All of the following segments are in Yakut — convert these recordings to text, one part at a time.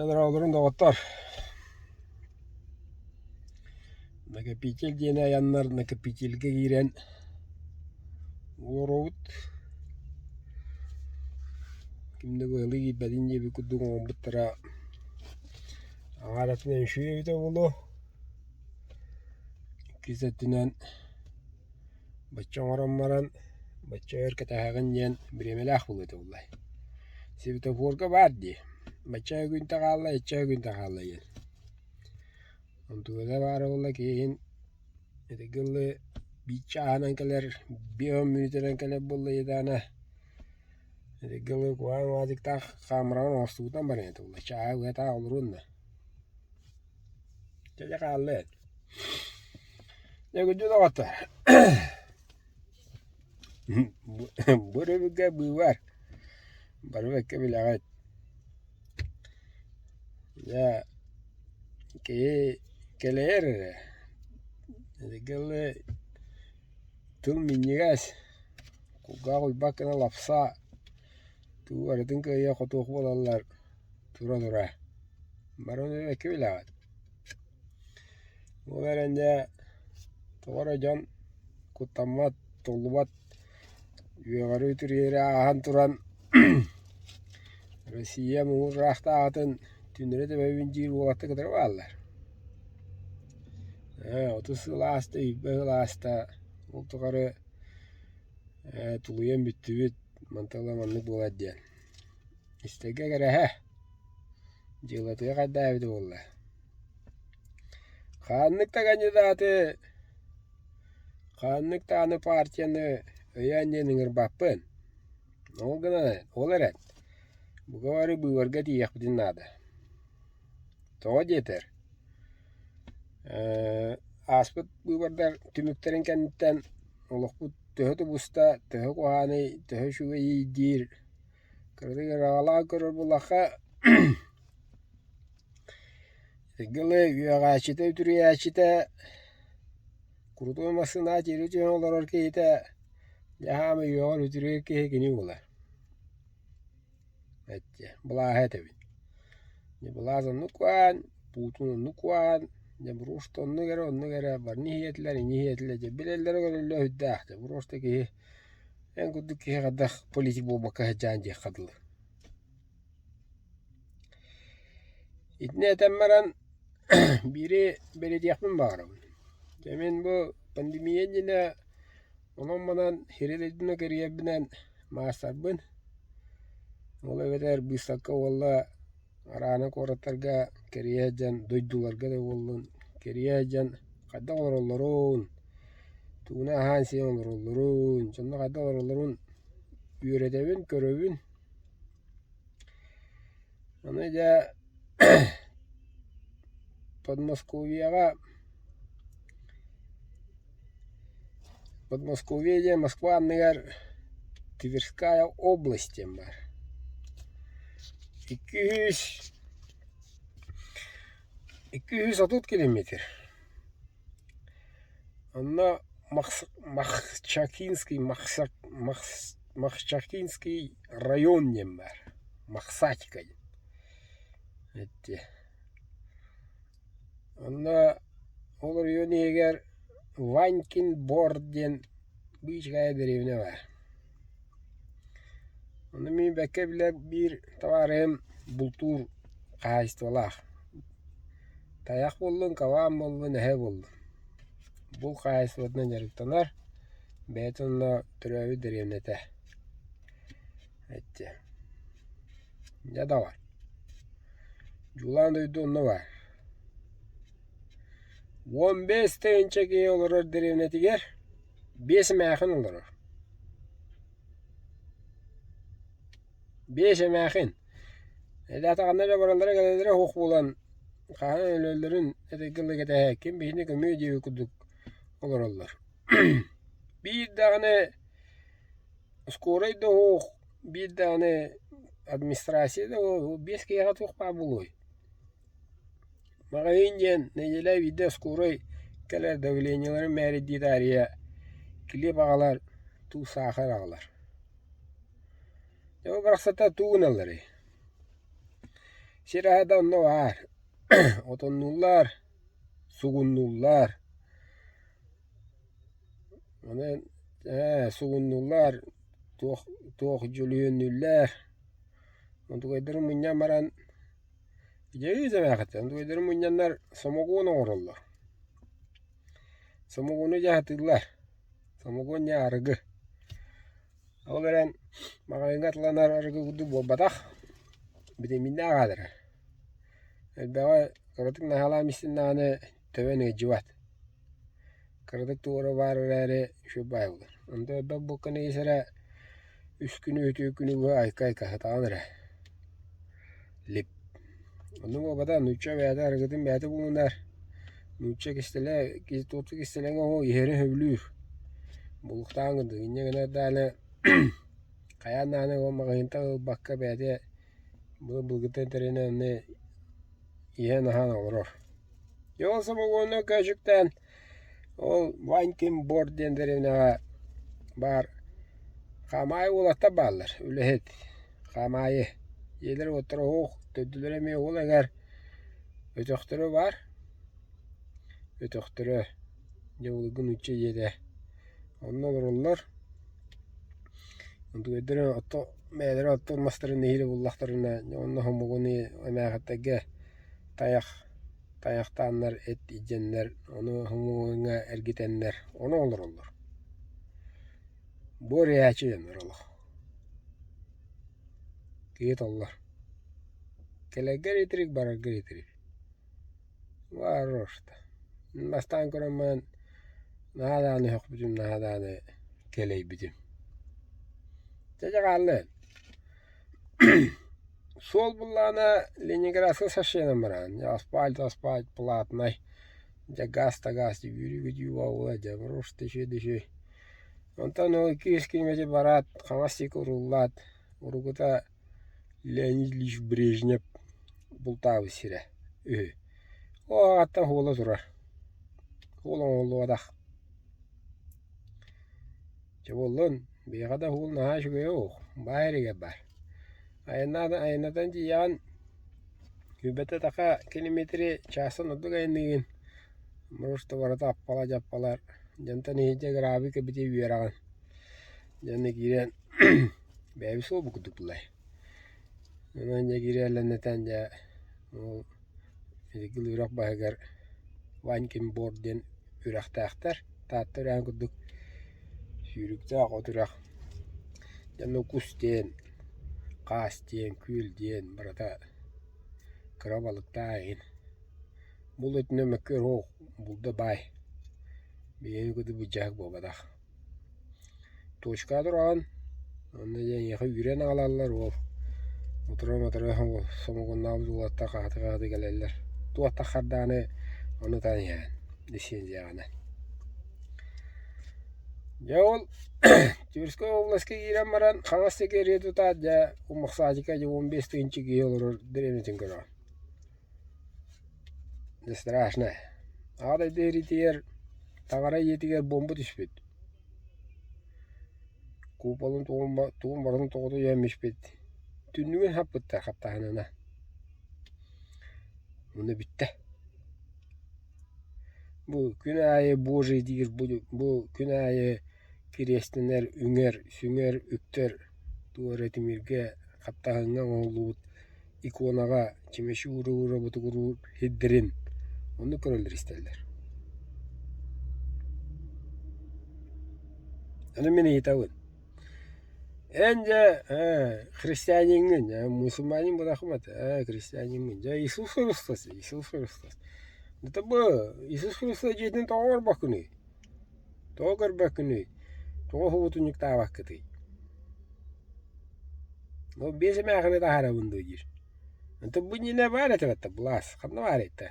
Дорооболорун доҕоттор! Накопитель диэни айаннар накопительгэ киирэн олоробут. Ким да быһалыы киирбэтин диэбит курдук оҥорбуттара аҥаар өттүнэн үчүгэй эбитэ буолуо, иккис өттүнэн Бачча оҥорон баран, бачча өр кэтэһэҕин диэн бириэмэлээх буолуо этэ буоллай. Светофорга баар дии, бачча күнтэ хаалла, иччэ күнтэ хаалла диэн. Онтугата баара буолла киһин итиги ыллыы биир чааһынан кэлэр, биэс мүнүүтэнэн кэлэр буолла даҕаны итиги ылыы куһаҕан уазиктаах хаамыраҕын оҥостубутунан баран этэ буолла, чааһы быһа таах олоруон да. Дьэ дьэ хаалла эн. Дьэ күндү доҕоттор, бу өрөбүлгэ быыбар бары бэккэ билэҕит. Дьэ киһи кэлэйэр эрэ, итигэ дылы тыл минньигэс, кулгаах уйбат гына лапса, тугу барытын кыайа хотуох буолаллар тура-тура. Бары ону бэккэ билэҕит. Ол эрэн дьэ тоҕо эрэ дьон куттаммат, толлубат үөҕэри үтүрүйэри ааһан туран Россия муҥур ыраахтааҕытын түннэри тэбэбин диир уолаттар кытары бааллар. Ээ 30 сыл ааста, 20 сыл ааста, ол тухары ээ тулуйан бүттүбүт, мантан ыла маннык буолар диэн. Истэргэ кэрэһэ, дьыалатыгар хайдах эбитэ буолла. Ханнык да кандидаты, ханнык даҕаны партияны өйөөн диэн ыҥырбаппын. Ол гынан, ол эрэн, бука бары быыбарга тиийиэхпитин наада. Тоҕо диэтэр, ээ ааспыт быыбардар түмүктэрин кэнниттэн олохпут төһө тубуста, төһө куһааный, төһө үчүгэйий диир Кыратык ыраҕалаан көрөр буоллахха, итингэ үөҕээччитэ, үтүрүйээччитэ, курутуой массыынаҕа тиэрэ түһэн олорор киһитэ дьэ саамай үөҕэр үтүрүйэр киһи кини буолар. Эттэ, былааһы этэбин. Дьэ былаас оннук куһаҕан, Путин оннук куһаҕан, дьэ просто оннук эрэ, оннук эрэ, барыны иһиэтилэр, ини иһиэтилэр, дьэ билэллэрэ көрөллөрө сүрдээх, дьэ просто киһи Эн курдук киһи хайдах политик буолбакка сылдьаан диэххэ дылы. Итини этэн баран биири бэлиэтиэхпин баҕарабын. Дьэ мин бу пандемия иннинэ онон-манан сири-дойдуну кэрийэрбинэн маастарбын. Ол эбэтэр быыстапка буолла Араана куораттарга кэрийэ сылдьан, дойдуларга да буоллун, кэрийэ сылдьан хайдах олороллорун, тугунан аһаан-сиэн олороллорун, дьонно хайдах олороллорун үөрэтэбин, көрөбүн. Аны дьэ Подмосковьеҕа Подмосковье диэн Москва анныгар Тверская область диэн баар. 200 230 километр. Онно Махчакинский Махчакинский район диэн баар. Махсатика диэн. Ити. Онно ол оройуон иһигэр Ванькин Бор диэн быычыкаайа дэриэбинэ баар. Ону мин бэккэ билэр биир табаарыһым бултуур хаһаайыстыбалаах. Тайах буоллун, кабаан буоллун, эһэ буоллун. Булт хаһаайыстыбатынан дьарыктанар, бэйэтэ онно төрөөбүт дэриэбинэтэ. Эттэ. Дьэ давай. Дьулаан дойду онно баар. 15 тыһыынча киһи олорор дэриэбинэтигэр биэс эмээхин олорор. Биэс эмээхин. Элэтэҕинэ эрэ бараллара кэлэллэрэ суох буолан хаһан өлөллөрүн этэргэ дылы кэтэһэ ким биһини көмүө диэбит курдук олороллор. Биир даҕаны Скорай да суох, биир даҕаны администрация да суох, биэс киһиэхэ туох баар буолуой? Маҕаһыын диэн нэдиэлэ биирдэ скорай кэлэр давлениеларын мээрийдии таарыйа килиэп аҕалар, туус саахар аҕалар. Дьэ ол барахсаттар тугу гыналларый? Сир аһа да онно баар. Отоннууллар, сугуннууллар. Онон сугуннууллар, туох туох дьөлүһүөннүүллэр. Онтукайдарын мунньан баран дьэ эмээхиттэн онтукайдарын мунньаннар сомогуон оҥороллор. Сомогуону дьаһатыыллар. Сомогуон дьэ арыгы. Ол эрэн маҕаһыыҥҥа атыланар арыгы курдук буолбатах, битэмииннээх аатырар. Элбэҕи кыратык наһаалаан истин даҕаны төбөн ыалдьыбат. Кыратык тугу эрэ баар эрээри үчүгэй баҕайы буолар. Онто элбэх буокканы ис эрэ үс күнү үтүө күнү быһа айка-айка сатаҕын эрэ. Лип. Оннук буолбатах нуучча бэйэтэ арыгытын бэйэтэ булунар. Нуучча кистэлэ туохтуу кистэлэҥэ оһох иһэрин сөбүлүүр. Булуктаан курдук инньэ гынан даҕаны хайаан даҕаны ол маҕаһыынтан ылбакка бэйэтэ былыр-былыргыттан тэринэн онно иһэн-аһаан олорор. Дьэ ол самогоннай көөчүктээн ол Ванькин бор диэн дэриэбинэҕэ баар хаамаайы уолаттар бааллар үлэһит хаамаайы дьиэлэрэ-уоттара оһох төрдүлэрэ эмиэ ол эҥэр өтөхтөрө баар өтөхтөрө дьэ былыргы нуучча дьиэтэ онно олороллор Онтугайдара ото бэйэлэрэ оттуур мастарын нэһиилэ буллахтарына онно хомугуну эмээхиттэргэ тайах тайахтааннар эт илдьэннэр ону хомугуҥҥа эргитэннэр ону олороллор. Бу эрийээччи дьоннор олох. Киһи толлор. Кэлэргэр итирик, бараргар итирик. Баар Бастаан көрөн баран наһаа даҕаны өһөхпүтүм, наһаа даҕаны кэлэйбитим. Дьэ дьэ хаалла Суол буллаҕына Ленинградскай шоссенан бараҕын, асфальт асфальт платнай, дьэ газ да газ үүрүү-көтүү буола дьэ просто үчүгэй да үчүгэй. Онтон ол 200 километр бараат хаҥас диэки урууллаат уруккута Леонид Ильич Брежнев бултаабыт сирэ үһү. Ол аҕаттан уола турар. Уол оҥоһуллубатах. Дьэ буоллун, биһиэхэ да уол наһаа үчүгэйэ суох, баай эригэр баар. Айаннаан айаннатан тиийэҕин, күүрбэтэ-таха километри чаастан ордук айанныыгын, просто барыта аппала-дьаппалар, дьонтон иһирдьэ грабы кэбитэ үөрэҕин. Дьэ киирэн бэйэбит суолбут курдук булай. Онон дьэ киирээллэннэтэн дьэ ол Илигил үрэх баһыгар Ванькин бор диэн үрэхтээхтэр. Таатта үрэҕин курдук сүүрүктээх от үрэх. Дьэ онно кус диэн, хаас диэн, күөл диэн барыта кыра балыктаах эҥин. Бул өттүнэн мөккүөр суох, булда баай. Биһиги курдук былдьаһык буолбатах. Точкаҕа тураҕын, онно дьэ эйиэхэ үүрэн аҕалаллар уол утура-матара сомоҕоннообут уолаттар хаһыты-хаһыты кэлэллэр туох таххардааны ону таан иһэҕин лицензияҕынан. Дьэ ол Тверскай областка киирэн баран хаҥас диэки эрийэ тутаат дьэ Умахсаадьыка дьэ 15 тыһыынча киһи олорор дэриэбинэтин көрөҕүн. Дьэ страшно. Аҕа дойду сэриитигэр таҥара ийэтигэр буомба түспүт. Куполун тугун барытын тоҕута үөммүппүт. Түннүгүн хаппыттар хаптаһынына. Онно бүттэ. Бу күн аайы Божий диир бу күн аайы кириэстэнэр, үҥэр, сүҥэр, үктэр туох эрэ тимиргэ хаптаһыҥҥа оҥоһуллубут иконаҕа чимэчи уура-уура ботугуруур сирдэрин оннук көрөллөр-истэллэр. Аны мин ыйытабын: «Эн дьэ христианиҥҥын, мусульманин буолааххын ээ христианиҥҥын, дьэ Иисус Христос, Иисус Христос. Это бу Иисус Христос дьиэтин тоҕо оҥорбоккунуй? Тоҕо көрбөккүнүй? Тоҕо уһуутунньуктаабаккытый? Ол биэс эмээхини таһаарабын дуо диир. Онтон бу иннинэ баар этэ батта былаас. Ханна баар этэ?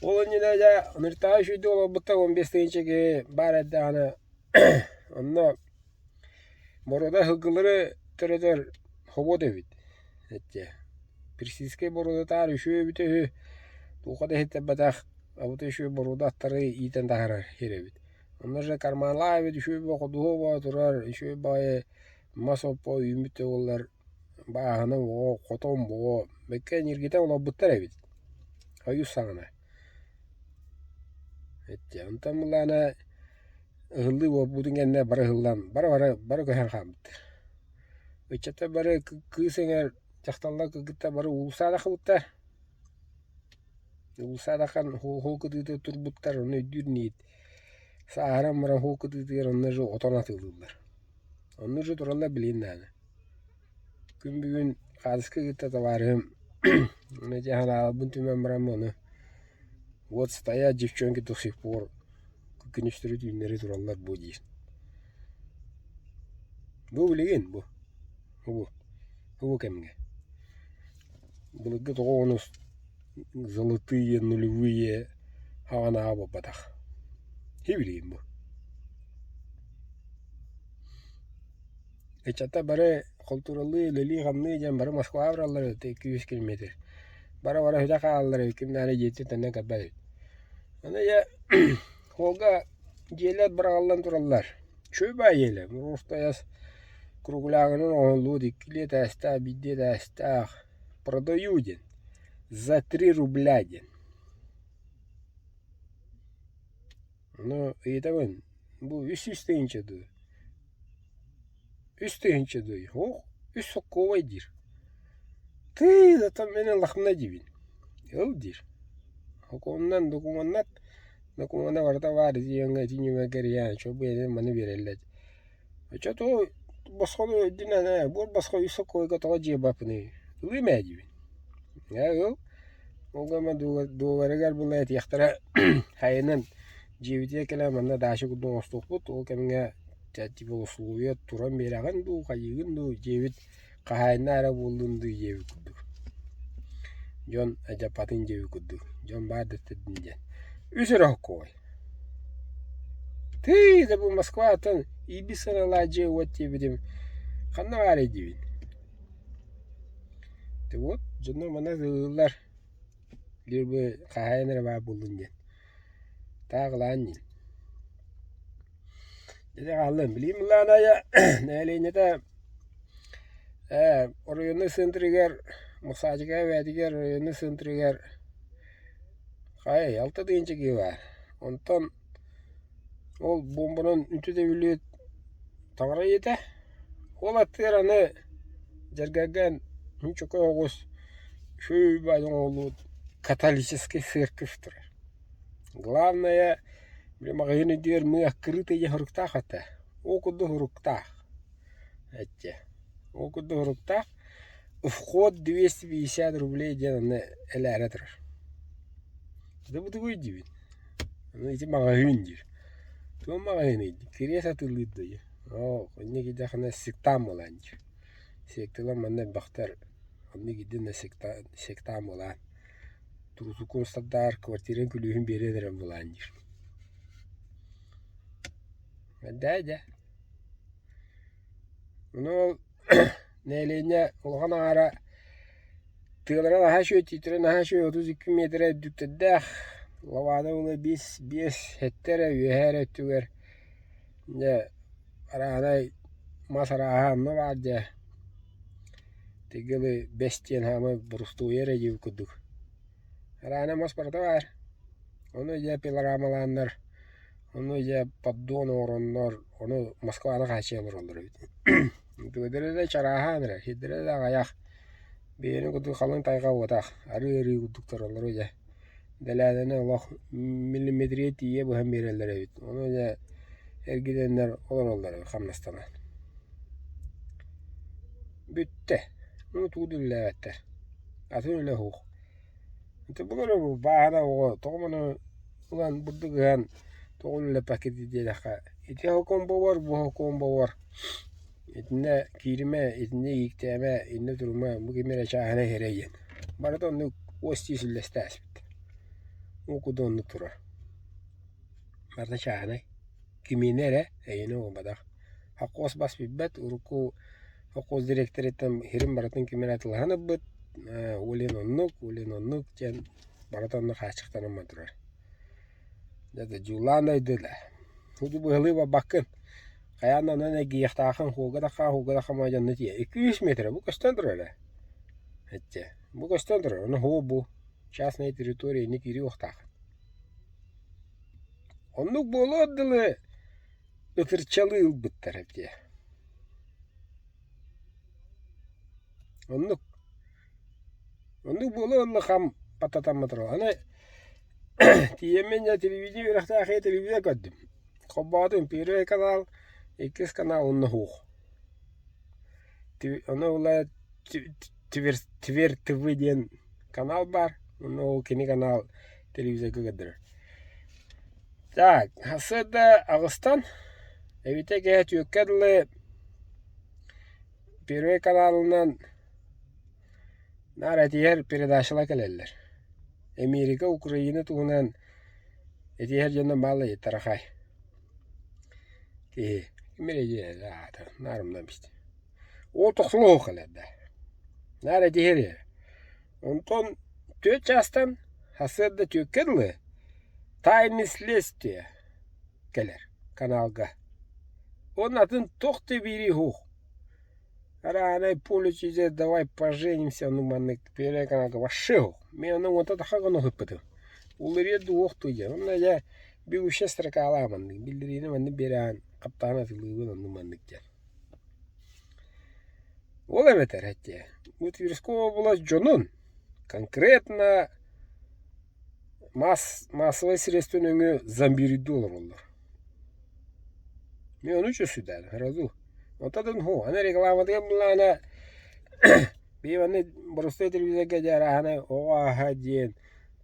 Ол иннинэ дьэ Ныртаҕа үчүгэйдик олорбуттар 15 тыһыынча киһи баар эрдэҕинэ онно боруода сылгылары төрөтөр хобуот эбит. Эттэ. Персидскэй боруодатаар үчүгэй эбитэ үһү. Туохха да иһиттэрбэтэх абыта үчүгэй боруода аттары иитэн таһаарар сир эбит. Онно же карманлаах эбит үчүгэй бөҕө ходуһа буола турар, үчүгэй баҕайы мас оппо үүммүт да буоллар. бааһына оҕо, хотон буо, бэккэ ньиргитэ олорбуттар эбит. Хойус саҕана. Эттэ онтон былаана ыһыллыы буолбутун кэннэ бары ыһыллан бары-бары бары көһөн хаалбыттар. Ыччаттар бары кыыс эҥэр дьахталлар кыргыттар бары уулуссаҕа тахсыбыттар. Уулуссаҕа тахсан хоһ кытыыта турбуттар ону өйдүүр инигит. Сааһыран баран хоһ кытыытыгар онно же отон атыылыыллар. Онно же тураллар билигин даҕаны. Күн бүгүн хаадыска кытта табаарыһым ону дьэ санааларбын түмэн баран ону вот стоят девчонки до сих пор күнүстэри түүннэри тураллар буо диир. Бу билигин бу бу бу кэмҥэ былыргы тоҕо ону золотые нулевые хаҕанааҕа буолбатах. Билигин бу. Ыччаттар бары холтууралыы, үлэлии-хамныы диэн бары Москваҕа бараллар эбит 200 километр. Бара-бара сүтэ хаалаллар эбит, ким даҕаны дьиэтин төннөн кэлбэт эбит. Аны дьэ суолга дьиэлэр быраҕыллан тураллар. Үчүгэй баай дьиэлэр, Муруус-тайас круглягынан оҥоһуллубут иккилии этээстээх, биирдии этээстээх «Продаю» диэн, «За три рубля» диэн. Ону ыйытабын, бу 300 тыһыынча дуу? Үс тыһыынча дуу, ох, үс сокуобай диир. Тыый, зато мин ыллахпына диибин. Ыл диир. Сокуонунан докумуоннар, докумуона барыта баар ити дьоҥҥо ити ньыма кэрийээн чуо маны биэрэллэр. Оччо тоҕо босхону үрдүнэн ээ, буор босхо үс сокуойга тоҕо дьиэ баппыный? Ылыым ээ диибин. Ээ ыл, ол гынан дуогабарыгар була этиэхтэрэ хайынан дьиэбитигэр кэлэн манна даача курдук оҥостуохпут, ол кэмҥэ типа условия туран биэрэҕин дуу, хайыыгын дуу, дьиэбит хаһаайына эрэ буоллун дуу диэбит курдук. Дьон адьаппатын диэбит курдук, дьон баар да төрдүн диэн. Үс эрэ сокуой. Тыый, да бу Москваттан иирбит сыаналаах дьиэ-уот диэбитим ханна баарый диибин. Ты вот, дьоннор манна ыллар лишь бы хаһаайын эрэ баар буоллун диэн. Таах ылаан диэн. Дьэ хааллым. Билигин былаанайа нэһилиэнньэтэ ээ оройуоннай центригэр Мусаачыка эбээтигэр оройуоннай центригэр хайа 6 тыһыынча киһи баар. Онтон ол буомбанан үнтү тэбиллибит таҥара ийэтэ. Ол аттыгар аны дьэргэлгэн чөкө оҕус үчүгэй баайы оҥоһуллубут католическай церковь турар. Главное, били маҕаһыын үрдүгэр мы открытые суруктаах этэ. Ол курдук суруктаах. Эттэ. Ол курдук суруктаах. Вход 250 рублей диэн онно элээрэ турар. Да бу тугуй диибин. Аны ити маҕаһыын диир. Туох маҕаһыыный? Кириэс атыылыыр дии. Оо, инньэ киирдэххинэ сектант буолаан диир. Секталар манна элбэхтэр. Онно киирдин да сектант буолаан. Турутуку устардаар квартираҥ күлүүһүн биэрэн эрэн булаан диир. Эрдээ дьэ. Ону ол нэһилиэнньэ улахан аҥаара тыалара наһаа үчүгэй, тииттэрэ наһаа үчүгэй 32 миэтэрэ үрдүктэрдээх лавада була биэс биэс сэттэ эрэ үөһээ эрэ өттүгэр дьэ арааһынай мас арааһа онно баар дьэ Тигилы бэс диэн хаамай борустуойа эрэ диэбит курдук. Араана мас барыта баар. Ону дьэ пилорамалааннар, ону дьэ поддон оҥороннор, ону Москваны хааччыйа олороллор эбит. Тыадара да чарааһаан эрэ, сирдэрэ да аҕыйах. Бэйэни курдук халыҥ тайҕа буотах, арыы-арыы курдуктар олору дьэ дэлээнэни олох миллиметргэ тиийэ быһан биэрэллэр эбит. Ону дьэ эргитэннэр олороллор эбит хамнастанан. Бүттэ. Ону тугу да үлэлээбэттэр. Атын үлэ суох. Ити былыр бааһына оҕо тоҕо маны ылан бурдук ыһан тоҕо үлэлэппэккит диэтэххэ ити сокуон буолар, бу сокуон буолар. Итиннэ кииримэ, итиннэ ииктээмэ, иннэ турума, бу ким эрэ чааһынай иһэрэ диэн. Барыта оннук уос тиис үллэстэ ааспыт. Ол курдук оннук турар. Барыта чааһынай. Кимиэнэ эрэ эйиэнэ буолбатах. Холкуос бас билбэт, урукку холкуос дириэктэриттэн сирин барытын ким эрэ атыылаһан ылбыт, ол иһин оннук, ол иһин оннук диэн барыта онно хааччахтанан турар. Дьэ да дьулаан дойду да. Быһалыы барбаккын. Хайаан да онон эргийиэхтааххын хуолга таххаа хуолга таххама дьонно тиийэ. 200 метрэ бу көстөн турар ээ. Эччэ бу көстөн турар ону һуу бу частная территория инник киирии уохтаах. Оннук буолуор дылы ытырчалыы ылбыттар эбит Оннук. Оннук буолуо уонна хам баттатамматар. Аны тиийэммин дьэ телевидение үөрэхтээх киһи телевизор көрдүм. Холбоотум первый канал, иккис канал уонна суох. Ону ыла Тверь ТВ диэн канал баар. Онно ол кини канал телевизорга көрдөрөр. Так, сарсыарда аҕыстан эбитэ киэһэ түөккэ дылы Первый каналынан наар этиһэр передачалар кэлэллэр. Америка, Украина туһунан этиһэр дьоно бааллар тарахай киһи ким эрэ аата наар умнан истим. Ол тохсулуһу кэлэр да. Наар этиһэр иһэр. Онтон түөрт чаастан сарсыарда түөккэ дылы «Тайны следствия» кэлэр каналга. Уонна атын туох да биэрии суох. Араанай поле чудес давай поженимся ну маннык первый каналга вообще суох. Мин ону уонта таха гына ыһыппытым. Уларыйа дуу уох дуу диэн. Онно дьэ бегущая строкалаах маннык биллэриини маннык биэрэҕин хаптаһан атыылыыбын оннук маннык диэн. Ол эбэтэр этиэ, бу Тверская область дьонун конкретно масс массовай средство нөҥүө зомбируйдуу олороллор. Мин ону чувствуйдаатым сразу. Онтон һуу, аны рекламатыгар былаана биир манна боростуой телевизорга дьэ арааһынай оҕо аһа диэн,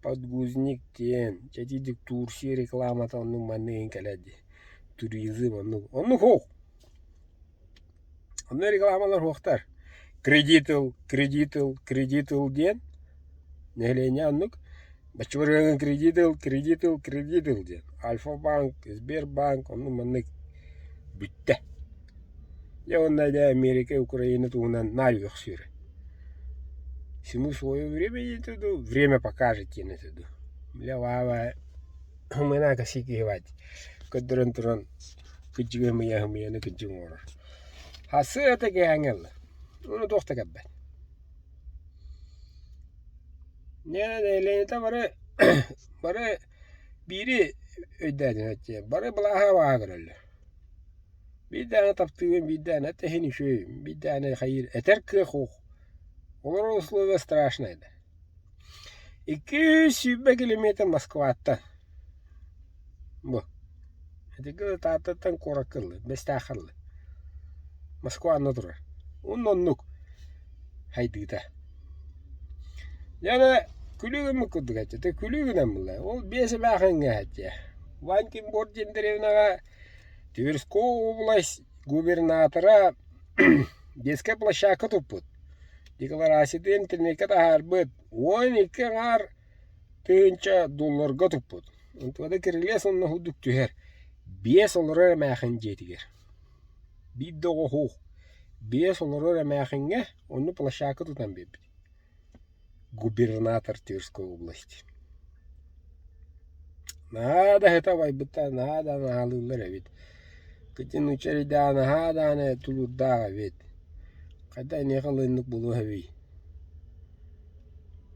подгузник диэн, чэтиидик Турция рекламата оннук маннык иһин кэлэр дии. Туризм оннук. Оннук һуох. Онно рекламалар суохтар. Кредит ыл, кредит ыл, кредит ыл диэн нэһилиэнньэ оннук бачча кредит ыл, кредит ыл, кредит ыл диэн. Альфа-банк, Сбербанк оннук маннык бүттэ. Дьэ уонна дьэ Америка, Украина туһунан наар үөхсүүрэ. Всему свое время диэтэ дуу, время покажет диэн этэ дуу. Бля, ваава Ымынака сикиһибат көрдөрөн туран кыдьыгы ымыйа-ымыйаны кыдьык оҥорор. Хасыата кээҥэ ылла. Уну туох да кэлбэт. Нэһилиэнньэтэ бары бары биири өйдөөтүн бары былааһа абааһы көрөллөр. Биирдээнэ таптыыбын, биирдээнэ этэһин үчүгэй, биирдээнэ хайыыр этэр кыах суох. Олорор условия страшное да. 220 километр Москваттан. Бу. Итиги Тааттаттан куоракка ылла, Бэстээххэ ылла. Москва анна турар. Уонна оннук хайдыыта. Дьэ күлүү гыммыт курдук этэ. Күлүү гынан булла. Ол биэс эмээхиҥҥэ этэ. Ванькин диэн дэриэбинэҕэ Тверской область губернатора детскай площадка туппут. Декларациятын интернеккэ таһаарбыт, 12 аҥаар тыһыынча долларга туппут. Онтуода кирилиэс онно курдук түһэр. Биэс олорор эмээхин дьиэтигэр. Биир да оҕо суох. Биэс олорор эмээхиҥҥэ онно площадка тутан биэрбит. Губернатор Тверской области. Наһаа да сыта байбыттар, наһаа да наһаалыыллар эбит. Кытын үчэрийдээх наһаа даҕаны тулуурдаах эбит. Хайдах эйиэхэ ылыннык буолуо эбий?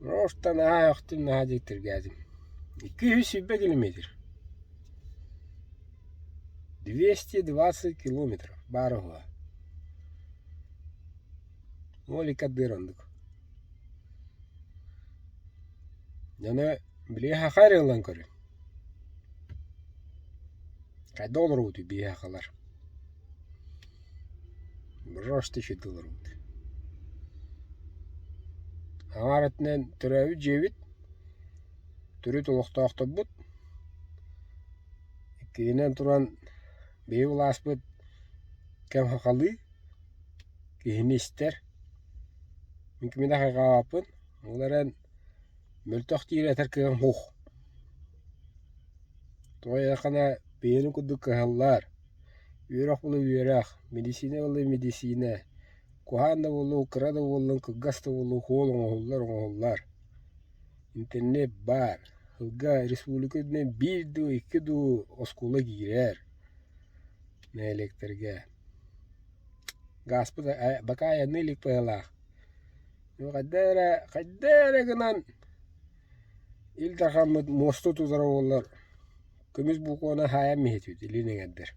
Просто наһаа өхтүм, наһаа дьиктиргээтим. 220 километр. 220 километров баар уһуга. Молика дыр оннук. Дьоно били саха эрэ ылан көрүҥ. Хайдах олоробутуй биһи сахалар? Просто үчүгэй олоробут. Аҥаар өттүнэн төрөөбүт дьиэбит, төрүт олохтоохторбут, иккиһинэн туран биһи былааспыт кэм сахалыы киһини истэр. Мин кими да хайҕаабаппын, ол эрэн мөлтөх диир этэр кыаҕым суох. Тоҕо диэтэххинэ биһигини курдук кыһаллар, үөрэх буолла үөрэх, медицина буолла медицина, куһаҕан да буоллун, кыра да буоллун, кылгас да буоллун суол оҥоһуллар оҥоһуллар. Интернет баар, сылга республика үрдүнэн биир дуу, икки дуу оскуола киирэр. Нэһилиэктэргэ Гааспыт бакаа айанныы илик быһыылаах. Хайда эрэ, хайда эрэ гынан Ил Дархаммыт муоста тутара буоллар, көмүс букваны хаайан миһитибит илин эҥэрдэр.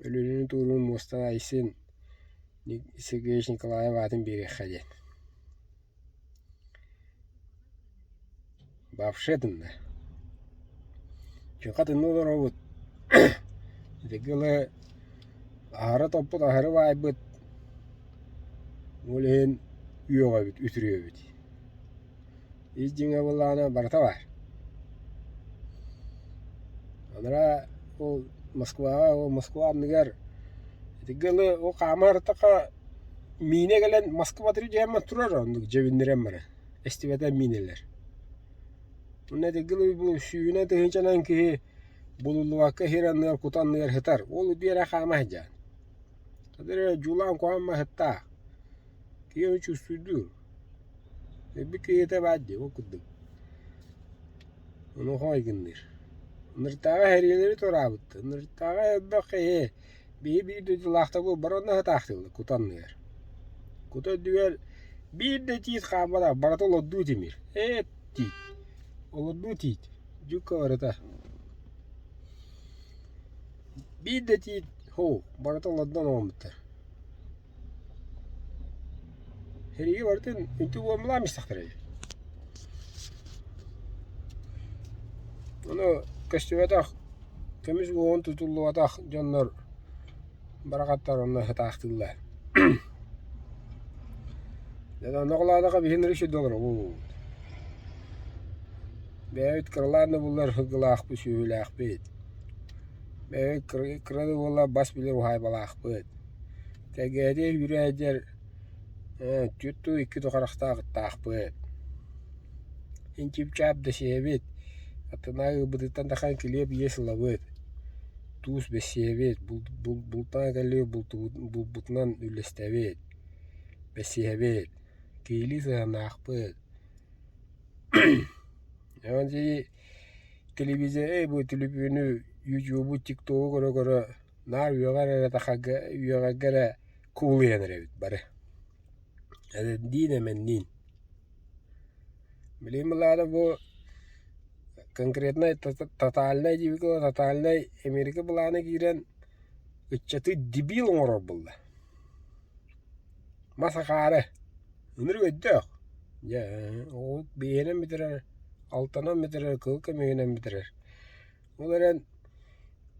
Өлүөнэни туоруун муостаны Айсен Сергеевич Николаев аатын биэриэххэ диэн. Вообще тынна. Чуҥха тынна олоробут. Итиги ыла аһара топпут, аһары баайбыт. Ол иһин үөҕэбит, үтүрүөбүт. Ис дьиҥэ буоллаҕына барыта баар. Анараа ол Москваҕа, ол Москва анныгар итиги ыла ол хаама сырыттахха миинэ кэлэн Москва дьиэммэр турар оннук дьэбиннирэн баран эстибэтэх миинэлэр. Онно итиги бу сүүнэ тыһыынчанан киһи булуллубакка сир анныгар кута анныгар сытар. Ол үтүөрэ хаама сылдьан. Хата дьулаан куһаҕан маһыттаах. Киһи ону чувствуйдуур. Өлбүт киһитэ баар дии, ол курдук. Онуоха майгынныыр. Ыныртааҕы сэриилэри туораабыттар. Ыныртааҕы элбэх киһи биһи биир дойдулаахтарбыт бары онно сатаахтыыллар кута анныгар. Кута үрдүгэр биир да тиит хаалбатах, барыта олордуу тимир. Ээ тиит. Олордуу тиит. Дьукка барыта. Биир да тиит һуу, барыта олордон оҥорбуттар. Сэриигэ барытын үнтү буомбалаан истэхтэрэ дии. Ону көстүбэтэх, көмүс уоһун тутуллубатах дьоннор барахаттар онно сатаахтыыллар. Дьэ онно холоодохо биһи ныры сиргэ олоробут. Бэйэбит кыралаан да буллар сылгылаахпыт, сүөһүлээхпит. Бэйэбит кыра да буоллар бас билэр уһаайбалаахпыт. Кэгээри үүрээдэр түөрт дуу, икки дуу харахтаах ыттаахпыт. Инчипчаап да сиэбит, аттынааҕы ыалбытыттан тахсан килиэп иэс ылабыт, туус бэссиэбит, бултаан кэллибит булбутунан үллэстэбит, бэссиэбит, киһилии сыһыаннаахпыт. Онон телевизоры бу түлүпүөнү, ютубу, тиктогу көрө-көрө Наар үөҕэр эрэ тахарга үөҕэргэ эрэ кубулуйан эрэбит бары. Эдэрдиин эмэнниин. Билигин былаана бу конкретнай тотальнай диэбиккэ тотальнай Америка былаана киирэн ыччаты дебил оҥорор буолла. Мас акаары ынырык өйдөөх. Дьэ ол биэһинэн бүтэрэр, алтанан бүтэрэр, кыһыл көмүһүнэн бүтэрэр. Ол эрэн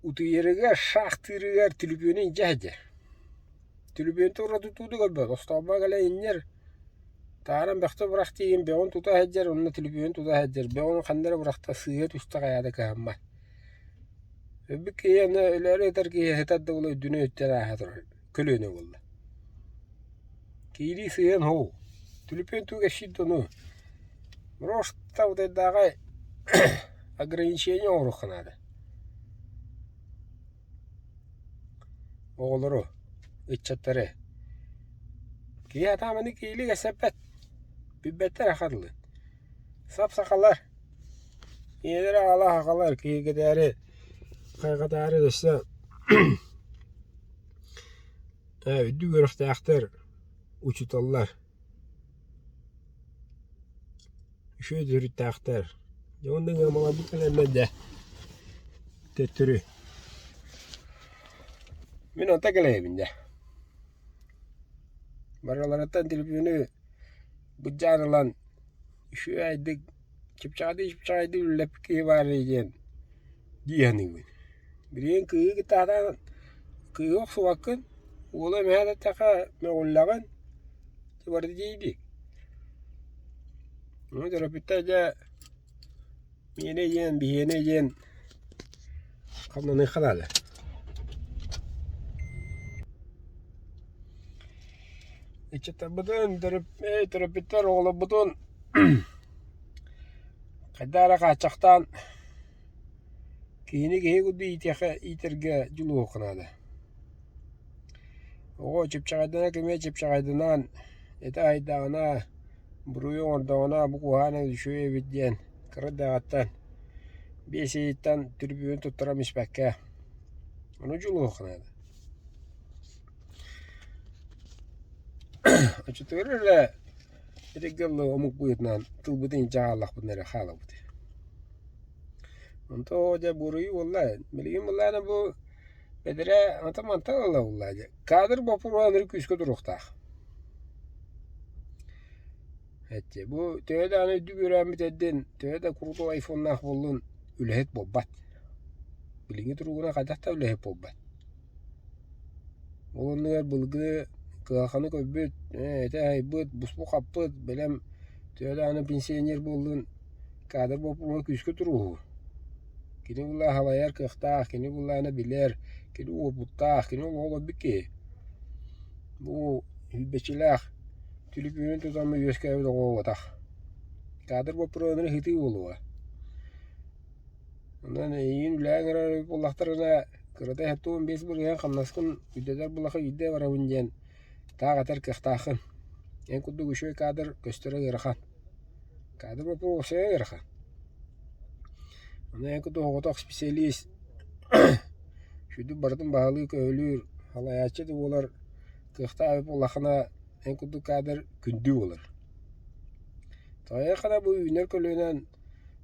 утуйарыгар, шахтыырыгар түлүпүөнү илдьэ сылдьар. Түлүпүөнтэн ураты тутуу да көрбөт, остоолбо кэлэн иҥнэр, тааран бөхтө бырах тиийэн бөҕүн тута сылдьар уонна түлүпүөнүн тута сылдьар, бөҕүн ханна эрэ бырахта сыыһа түстэ хайаа да кыһаммат. Өлбүт киһи аны өлөөрү сытар киһи сытар да буола үрдүнэн үттэн ааһа турар көлүөнэ буолла. Киирии сыыһан һуу, түлүпүөн тугу кэпсиир да ону Просто утайдааҕы ограничение оҥоруохха наада. Оҕолору, ыччаттары. Киһи атааманы киһилии кэпсэппэт, билбэттэр аха дылы. Сап-сахалар, ийэлэрэ аҕалаах аҕалар киһиргэтээри, хайҕатаары өссө үрдүк үөрэхтээхтэр, учууталлар Үчүгэй төрүттээхтэр. Дьэ уонна ыамаларбыт кэлэннэр дьэ төттөрү. Мин онто кэлэйэбин дьэ. Барыларыттан төлөпүөнү былдьаан ылан үчүгэйдик чыпчаҕайдыы-чыпчаҕайдыы үлэлэппит киһи баар диэн дии саныыбын. Билигин кыыһы кытта сатаан кыыһы охсубаккын, уолу эмэһэ эттэххэ мөҕүллэҕин, барыта тиийдик. Ону төрөппүттэр дьэ миэнэ диэн, биһиэнэ диэн хамнаныахха наада. Ыччаттарбытын, төрөппүттэр оҕолорбутун хайдах эрэ хааччахтаан киһини киһи курдук иитиэххэ иитэргэ дьулуһуохха наада. Оҕо чыпчаҕайдана кэмэ чыпчаҕайданан этэ аһыйдаҕына, буруйу оҥордоҕуна бу куһаҕан үчүгэй эбит диэн кыра эрдэҕиттэн 5 ыйыттан түрбүөн туттаран испэккэ. Ону дьулуһуохха наада. Оччотугар эрэ итиргэ омук быһыытынан тылбытын илдьэ хааллахпытына эрэ хаалабыт. Онто дьэ буруйу буолла. Билигин былаана бу бэдэрээ ата-мантан ыла буолла дьэ. Кадр боппуруоһа ынырык күүскэ туруохтаах. Эти бу төһө даҕаны үрдүк үөрээммит эрдин, төһө да крутой айфоннаах буоллун үлэһит буолбат. Билиҥҥи туругунан хайдах да үлэһит буолбат. Ол оннугар былыргы кыһалҕаны көрбүт, этэ аһыйбыт, буспут-хаппыт, бэлэм төһө даҕаны пенсионер буоллун кадр боппуруоһа күүскэ туруоһу. Кини булла салайар кыахтаах, кини буллаҕына билэр, кини уопуттаах, кини олоҕу олорбут киһи. Бу сүүрбэччэлээх түлүпүөнү тутан үөскээбит оҕо буолбатах. Кадр боппуруоһун ыһытыы буолуоҕа. Онон эйигин үлэҕэ ыҥырар буоллахтарына, кырата 75% хамнаскын үрдэтэр буоллахха биирдэ барабын диэн таах этэр кыахтааххын. Эн курдук үчүгэй кадр көстөрө ыарахан. Кадр боппуруоһа ыарахан. Ону эн курдук оҕотох специалист сүдү барытын баһылыы-көһүлүүр, салайааччы да буолар кыахтаах эбит буоллаххына, эн курдук кадр күндү буолар. Тоҕо бу үүнэр көлүөнэн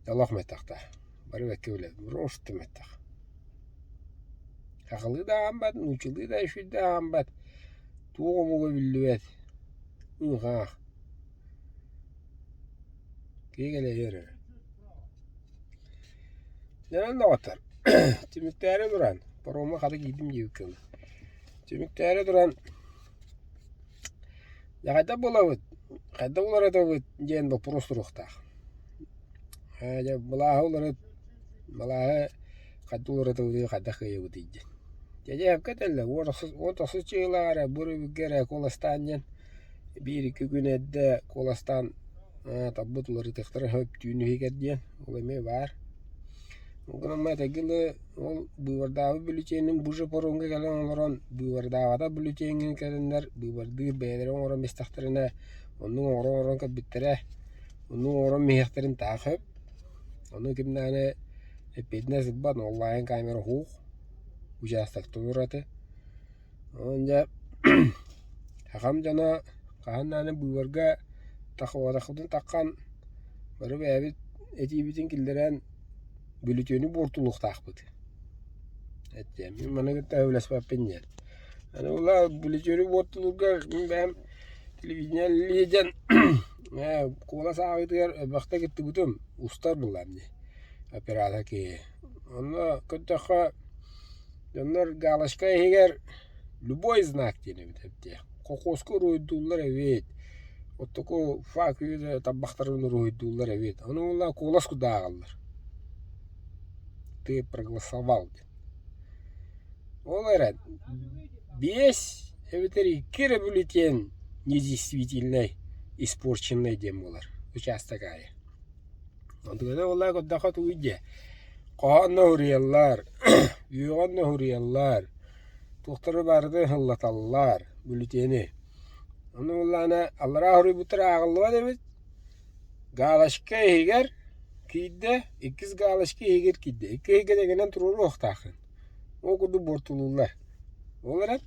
олох мөлтөхтөр, бары бэккэ билэбит, просто мөлтөх. Сахалыы да ааҕан нууччалыы да үчүгэй да ааҕан туох омуга биллибэт, ыаах. Киһи кэлэйэр эрэ. Дьонон доҕоттор, түмүктээри туран, паромҥа хата киирдим диэбиккэ дылы. Түмүктээри туран, дьэ хайдах буолабыт, хайдах уларытабыт диэн боппуруос туруохтаах. Ээ дьэ былааһы уларыт, былааһы хайдах уларытабытый, хайдах кыайабытый диэн. Дьэ дьэ сөпкө этэллэр, 10 тохсус чыылаах эрэ бу өрөбүлгэ эрэ куоластаан диэн биир-икки күн эрдэ куоластаан талбыт уларытыахтара сөп түүн иһигэр диэн ол эмиэ баар. Ол гынан баран этэргэ дылы ол быыбардаабыт бюллетенин бу же паромҥа кэлэн олорон быыбардаабатах бюллетеҥҥин кэлэннэр быыбардыыр бэйэлэрэ оҥорон истэхтэринэ оннук оҥоро оҥорон кэлбиттэрэ оннук оҥорон иһиэхтэрин таах сөп. Ону ким даҕаны эппиэтинэс ылбат онлайн камера суох участоктан ураты. Онон дьэ сахам дьоно хаһан даҕаны быыбарга таххыбатахпытын таххан бары бэйэбит этиибитин киллэрэн бүлүтүөнү буортулуохтаахпыт. Эттиэм мин маны кытта сөбүлэспэппин диэн. Аны була бүлүтүөнү буортулуурга мин бэйэм телевидение лиидэн куолас ааҕыытыгар элбэхтэ кыттыбытым устар буоллаҕым дии оператор киһи. Онно көрдөххө Дьоннор галочка иһигэр любой знак диэн эбит эбит Кокоска уруһуйдууллар эбит, оттоку фак тарбахтарын уруһуйдууллар эбит. Ону буолла куолас курдук ааҕаллар. Ты проголосовал диэн. Ол эрэн биэс эбэтэр икки эрэ бюллетень недействительный, испорченный диэн буолар учаастак аайы. Онтуката буоллар көрдөххө тугуй диэ, хоһоон да суруйаллар, үөҕэн да суруйаллар, туохтары барытын ыһыллаталлар бюллетени. Ону буоллаҕына аллараа суруйбуттара ааҕыллыбат эбит, галочка иһигэр киирдэ, иккис галочка иһигэр киирдэ, икки иһигэр тэҥинэн туруоруохтааххын. Ол курдук буортулууллар. Ол эрэн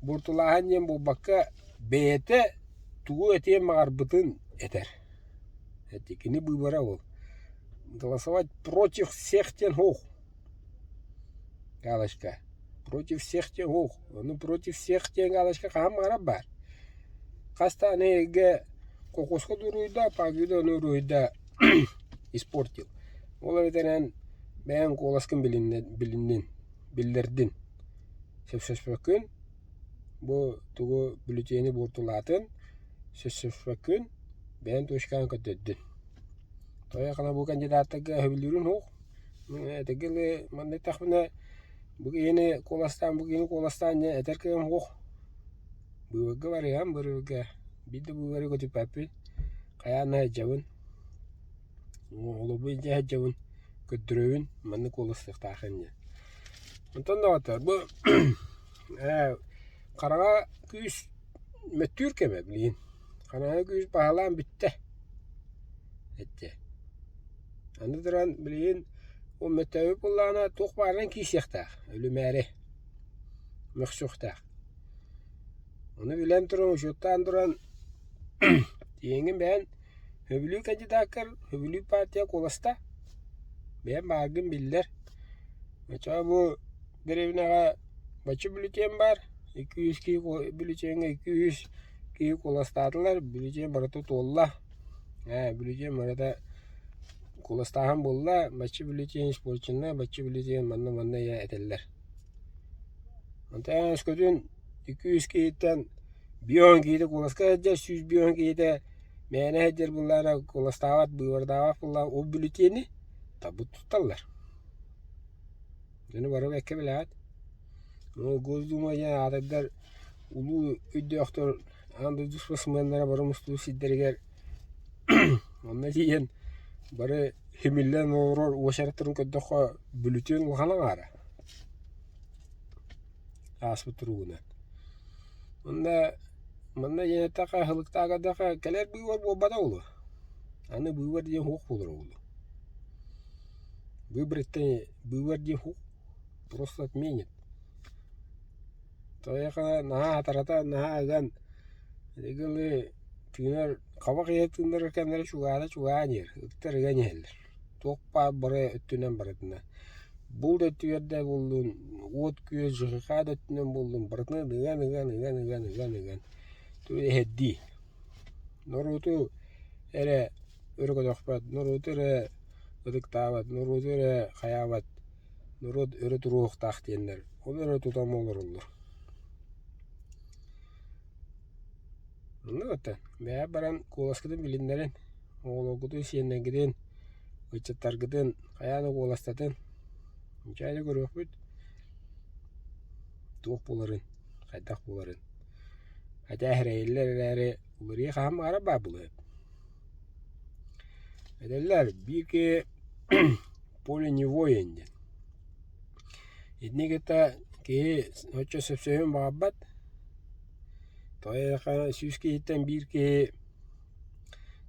буортулааһын диэн буолбакка бэйэтэ тугу этиэн баҕарбытын этэр. Эти кини быыбара ол. Голосовать против всех диэн суох. Галочка. Против всех диэн суох. Ону против всех диэн галочка хаһан баҕарар баар. Хас да аны эйгэ кокоска дуруйда, пагида ону уруйда испортил. Ол эбэтэр бэйэҥ куоласкын билиннин, биллэрдин. Сөпсөспөккүн, бу тугу бюллетени буортулаатын, сөпсөспөккүн, бэйэм точкаҕын көрдөрдүн. Тоҕо бу кандидаттарга сөбүлүүрүм суох. Этэргэ дылы манна эттэхпинэ бу киһини куоластаан, бу киһини куоластаан диэн этэр кыаҕым суох. Быыбарга барыам, быыбарга биир да быыбары көтүппэппин, хайаан да сылдьабын. Оҕолорбун илдьэ сылдьабын, көрдөрөбүн, маннык куоластыахтааххын диэн. Онтон доҕоттоор, бу хараҥа күүс мөттүүр кэмэ билигин. Хараҥа күүс баһылаан бүттэ эттэ. Аны туран билигин ол мөттөөбүт буоллаҕына туох баарынан киирсиэхтээх өлүмээри. мөхсүөхтээх. Ону билэн туран, учуоттаан туран тиийэҥҥин бэйэн сөбүлүүр кандидаккар сөбүлүүр партия куоласта. Бэйэм бааргын биллэр. Оччоҕо бу дэриэбинэҕэ бачча бүлүтүөн баар, 200 киһи бүлүтүөҥҥэ 200 киһи куоластаатылар, бүлүтүөн барыта туолла. Ээ, бүлүтүөн барыта куоластааһын буолла, бачча бүлүтүөн испорченнай, бачча бүлүтүөн манна-манна ийэ этэллэр. Онтон өскөтүн 200 киһиттэн 50 киһитэ куоласка сылдьар, 150 киһитэ мээнэ сылдьар буоллаҕына куоластаабат, быыбардаабат буоллаҕына ол бүлүтүөнү табы тутталлар. Дьону бары бэккэ билэҕит. Госдума диэн аатырдар улуу өйдөөхтөр аан дойду спортсменнара бары мустубут сирдэригэр онно тиийэн бары симиллэн олорор уочараттарын көрдөххө бүлүтүөн улахан аҥаара ааспыт туругунан. Онно манна диэн эттэххэ аһылыктаах эрдэххэ кэлэр быыбар буолбата буолуо. Аны быыбар диэн суох буолара буолуо. Выбрать-то быыбар диэн суох, просто отменят. Тоҕо наһаа хатарата, наһаа ыган ити тыынар хабах иһэ тыынар кэмнэрэ чугаата чугаан иһэр, ыктар ыган иһэллэр. Туох баар бары өттүнэн барытына. Булт өттүгэр да буоллун, уот-күөс, ЖКХ да өттүнэн буоллун барытынан ыган ыган ыган ыган ыган ыган эһэрдии. Норуоту эрэ өрө көтөхпөт, норуоту эрэ ытыктаабат, норуоту эрэ хайаабат, норуот өрө туруохтаах диэннэр ол эрэ тутан олороллор. Оннук оттон бэйэ баран куоласкытын билиннэрин, оҕолоргутун, сиэннэргитин, ыччаттаргытын хайаан да куоластатын, инчээни көрүөхпүт туох буоларын, хайдах буоларын. Хотя эрэйиллэр эрээри уларыйа хаһан баҕарар баар буолуо эбит. Этэллэр биир киһи поле не воин диэн. Итини кытта киһи оччо сөпсөһүөн баҕарбат. Тоҕо сүүс киһиттэн биир киһи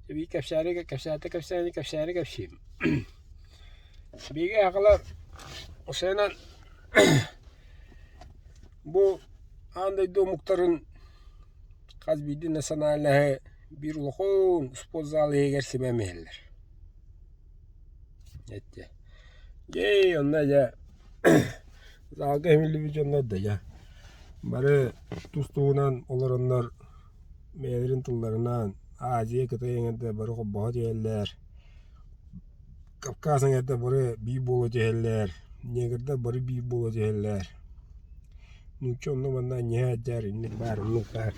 биир кэпсээри кэпсээтэ кэпсээни кэпсээри кэпсиим. Биһиги аҕалар осенан бу аан дойду омуктарын хас биирдии национальноһы биир улахан спортзал иһигэр симэн иһэллэр. Эттэ. Дьэ онно дьэ залга иһиллибит дьоннор да дьэ бары тус-туһунан олороннор бэйэлэрин тылларынан Азия, Кытай эҥэрдэ бары холбоһо түһэллэр. Кавказ эҥэрдэ бары биир буола түһэллэр, негрдар бары биир буола түһэллэр. Нуучча онно-манна анньыһа сылдьар, инник баар, оннук баар.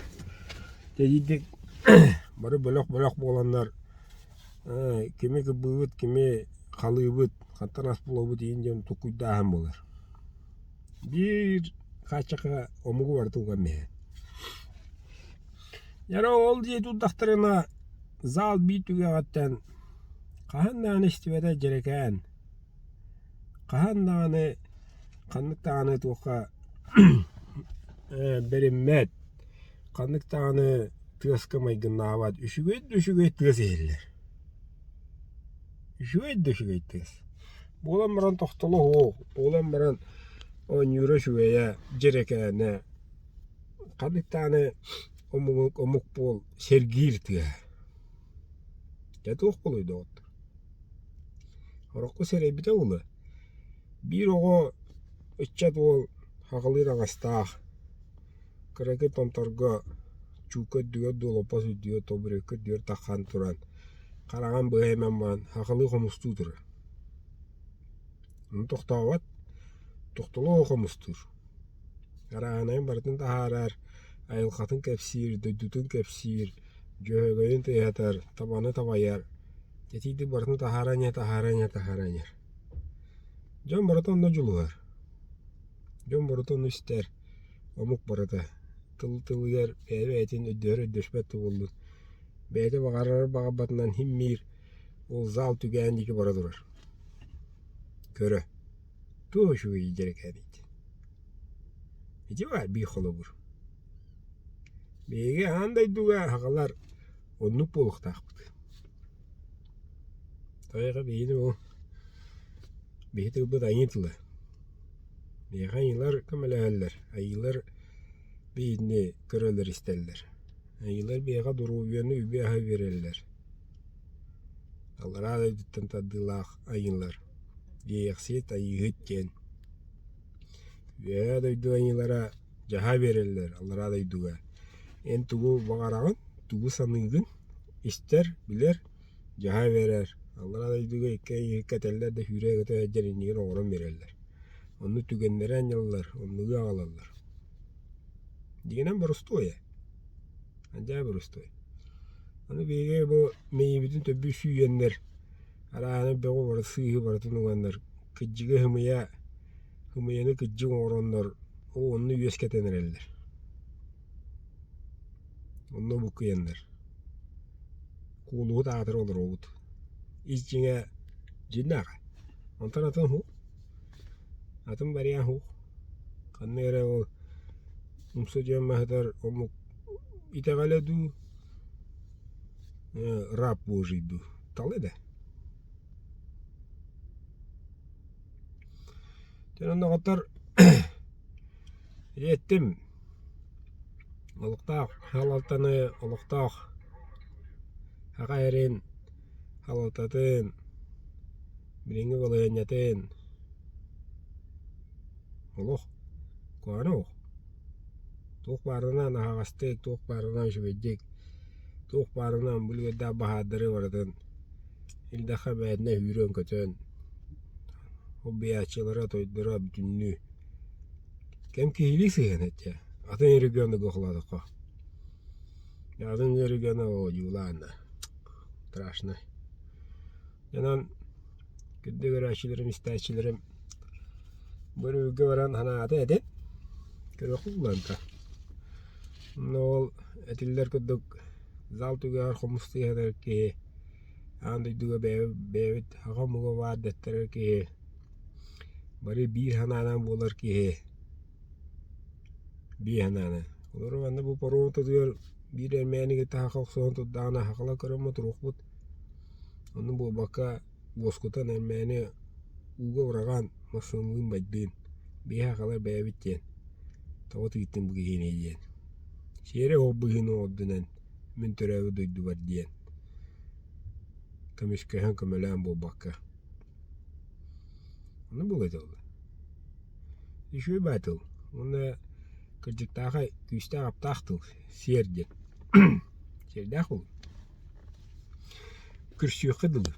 Дьэ бары бөлөх-бөлөх буоланнар кими кырбыыбыт, кими халыыбыт, хантан ас булабыт иһин диэн толкуйдааһын буолар. Биир хааччахха омугу барыта уган иһэр. Дьэ ол дии турдахтарына зал биир түгэҕиттэн хаһан даҕаны истибэтэ дьэрэкээн, хаһан даҕаны ханнык даҕаны туохха бэриммэт, ханнык даҕаны тыаска майгыннаабат үчүгэй да үчүгэй тыас иһиллэр. Үчүгэй да үчүгэй тыас. Буолан баран тохтоло суох, буолан баран оонньуура үчүгэйэ, дьэрэкээнэ, ханнык даҕаны омук омук буол сэргиир тыаһа. Дьэ туох буолуой доҕоттор? Ороххо сэрэйбитэ буолуо. Биир оҕо ыччат уол хаҕылыы таҥастаах, кыракый томторго чуукка үрдүгэр дуу, олоппос үрдүгэр, тобурекка үрдүгэр таххан туран, хараҕын быһа имэн баран хахалыы хомустуу турар. Ону тохтообот, тохтоло хомустуур. Арааһынайын барытын таһаарар, айылҕатын кэпсиир, дойдутун кэпсиир, дьөһөгөйүн тыаһатар, табаны табайар, итиитик барытын таһааран иһэр, таһааран иһэр, таһааран иһэр. Дьон барыта онно дьулуһар, дьон барыта ону истэр, омук барыта тыл-тылыгар бэйэ-бэйэтин өйдөһөр-өйдөспөт да буоллун, бэйэтэ баҕарар баҕарбатынан син-биир ол зал түгээн диэки бара турар. Көрө. Туох үчүгэй дьэрэкээний Ити баар биир холобур. Биһиги аан дойдуга сахалар оннук буолуохтаахпыт. Тайҕа биһини ол биһи тылбыт айыы тыла. Миэхэ айыылар көмөлөһөллөр, айыылар биһигини көрөллөр-истэллэр. Айыылар биһиэхэ доруобуйаны үбү-аһы биэрэллэр. Аллараа дойдуттан тардыылаах айыылар Иэйэхсит, Айыыһыт диэн. Үөһээ дойду айыылара дьаһаа биэрэллэр аллараа дойдуга. Эн тугу баҕараҕын, тугу саныыгын истэр, билэр, дьаһаа биэрэр. Аллараа дойдуга икки айыыһыкка этэллэр да сүүрэ-көтө сылдьар иннигин оҥорон биэрэллэр. Онно түгэннэри анньаллар, оннугу аҕалаллар. Дьиҥинэн боростуой ээ. Алдьаа боростуой. Аны биһиги бу мэйиибитин төрдү сүүйэннэр, арааһынай бөҕү бары сыыһы барытын уганнар, кыдьыгы һымыйа, һымыйаны кыдьык оҥороннор, оо онно үөскэтэн эрэллэр. Онно буккуйаннар. Куолуһут аатыра олоробут. Ис дьиҥэ дьиҥнээх. Онтон атын уһук. Атын барыйаан уһук. Ханна эрэ ол умса дьон маһытар омук итэҕэлэ дуу, раб божий дуу талы да. Дьэ онноҕоттор эттим олохтоох халалтаны олохтоох аҕа эрин халалтатын билиҥҥи балаһыанньатын олох куһаҕана суох. Туох баарынан аһаҕастык, туох баарынан үчүгэйдик, туох баарынан бу үлүгэрдээх баһаардары барытын Ил Дархан бэйэтинэн үүрэн-көтөн, убуйааччылара, тойдоро бүтүннүү кэм киһилии сыһыан этэ. Атын регионнарга холоотоххо. Атын региона одьуулаан да страшно. Онон күндү көрөөччүлэрим, истээччилэрим бу өрүүгэ баран санаата этин көрүөххүт буллаанта. Онно ол этиллэр курдук зал түгэҕэр хомус тыаһатар киһи аан дойдуга бэйэбит аҕа омуга баар дэттэрэр киһи бары биир санаанан буолар киһи биир санаанан. Олору манна бу паром ортотугар биир эрмээни кытта саха охсуһан турдаҕына сахалар көрөн туруохпут. Онно буолбакка уоскутан эрмээни ууга быраҕан массыыналыын байдыын биһи сахалар бэйэбит диэн тоҕо тыыттын бу киһини диэн. Сиэрэ ол быһыыны оҥордунан мин төрөөбүт дойдубар диэн көмүскэһэн көмөлөөн буолбакка. Ону буолуо этэ ол. Үчүгэй баа тыл уонна кырдьыктаахай күүстээх аптаах тыл сиэр диэн. Сиэрдээх буолуу. Көрсүөххэ дылы.